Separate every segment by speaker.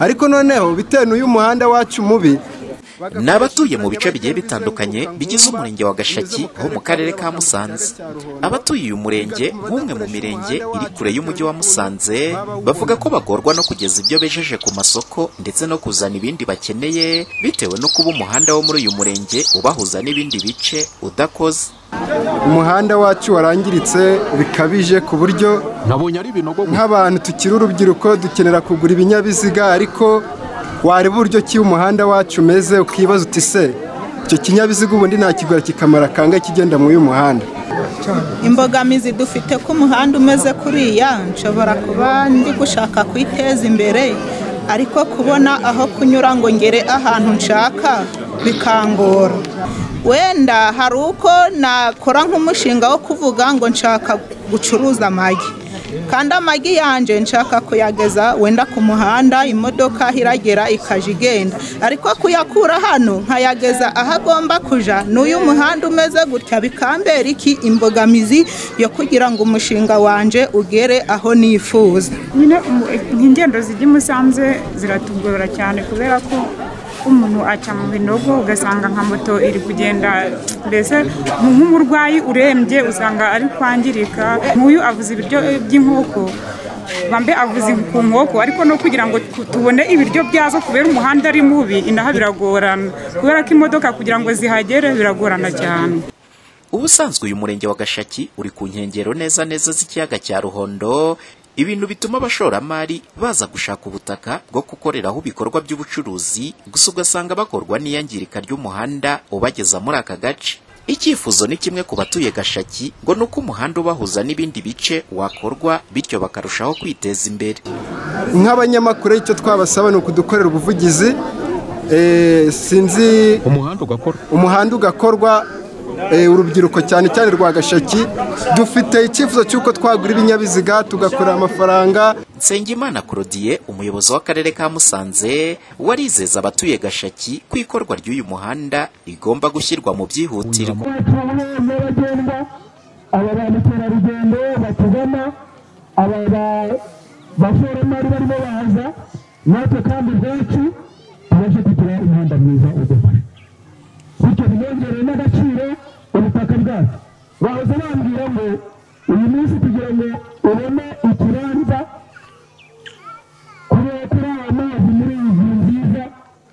Speaker 1: Ariko noneho bitewe n'uyu muhanda wacu mubi.
Speaker 2: Ni abatuye mu bice bigiye bitandukanye bigize umurenge wa Gashaki ho mu karere ka Musanze. Abatuye uyu murenge nk'umwe mu mirenge iri kure y'umujyi wa Musanze bavuga ko bagorwa no kugeza ibyo bejeje ku masoko ndetse no kuzana ibindi bakeneye bitewe no kuba umuhanda wo muri uyu murenge ubahuza n'ibindi bice udakoze.
Speaker 1: Umuhanda wacu warangiritse bikabije ku buryo
Speaker 3: nabonye ari ibinogo.
Speaker 1: Nk'abantu tukiri urubyiruko dukenera kugura ibinyabiziga, ariko wareba uburyo ki umuhanda wacu umeze ukibaza uti se icyo kinyabiziga ubundi nakigura kikamara kangahe kigenda muri uyu muhanda.
Speaker 4: Imbogamizi dufite ko umuhanda umeze kuriya, nshobora kuba ndi gushaka kwiteza imbere, ariko kubona aho kunyura ngo ngere ahantu nshaka bikangora. Wenda hari uko nakora nk'umushinga wo kuvuga ngo nshaka gucuruza amagi, kandi amagi yanjye nshaka kuyageza wenda ku muhanda, imodoka iragera ikaja igenda, ariko kuyakura hano nkayageza aho agomba kuja n'uyu muhanda umeze gutya bikambera iki imbogamizi yo kugira ngo umushinga wanje ugere aho nifuza.
Speaker 5: Nyine nk'ingendo zijya i Musanze ziratugora cyane kubera ko umuntu aca mu binogo, ugasanga nka moto iri kugenda, mbese nk'umurwayi urembye usanga ari kwangirika. Nk'uyu avuze ibiryo by'inkoko, bambe avuze ku nkoko, ariko no kugira ngo tubone ibiryo byazo kubera umuhanda ari mubi inaha biragorana, kubera ko imodoka kugira ngo zihagere biragorana cyane.
Speaker 2: Ubusanzwe uyu murenge wa Gashaki uri ku nkengero neza neza z'ikiyaga cya Ruhondo, ibintu bituma abashoramari baza gushaka ubutaka bwo gukoreraho ibikorwa by'ubucuruzi, gusa ugasanga bakorwa n'iyangirika ry'umuhanda ubageza muri aka gace. Icyifuzo ni kimwe ku batuye Gashaki ngo nuko umuhanda ubahuza n'ibindi bice wakorwa, bityo bakarushaho kwiteza imbere.
Speaker 1: Nk'abanyamakuru icyo twabasaba ni ukudukorera ubuvugizi, sinzi
Speaker 3: umuhanda ugakorwa,
Speaker 1: umuhanda ugakorwa. Urubyiruko cyane cyane rwa Gashaki dufite icyifuzo cy'uko twagura ibinyabiziga tugakora amafaranga.
Speaker 2: Nsengimana Claudie, umuyobozi w'akarere ka Musanze, warizeza abatuye Gashaki ko ikorwa ry'uyu muhanda rigomba gushyirwa mu byihutirwa.
Speaker 6: Nyabagendwa, aba ba mukerarugendo batugana, aba bashoramari barimo baza, natwe kandi ubwacu tubashe kugira umuhanda mwiza udufasha, bityo biyongereye n'agaciro ubutaka bwacu. Bahoze bambwira ngo uyu munsi kugira ngo ubone ikibanza kuri aya mazi muri iyi nzu nziza,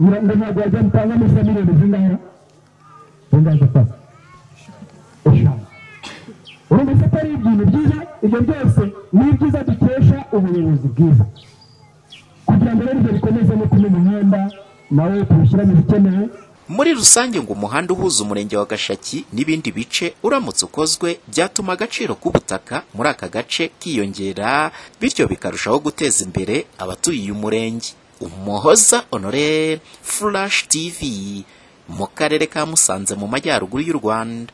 Speaker 6: ngo ntabwo wajya gutanga muri miliyoni zingahe zingahe 5. Urumva ko atari ibintu byiza. Ibyo byose ni ibyiza dukesha ubuyobozi bwiza, kugira ngo rero ibyo bikomeze no kuba umuhanda nawe tuwushyiramo ibikenewe.
Speaker 2: Muri rusange ngo umuhanda uhuza umurenge wa Gashaki n'ibindi bice uramutse ukozwe byatuma agaciro k'ubutaka muri aka gace kiyongera, bityo bikarushaho guteza imbere abatuye uyu murenge. Umuhoza Honore, Flash TV, mu karere ka Musanze mu majyaruguru y'u Rwanda.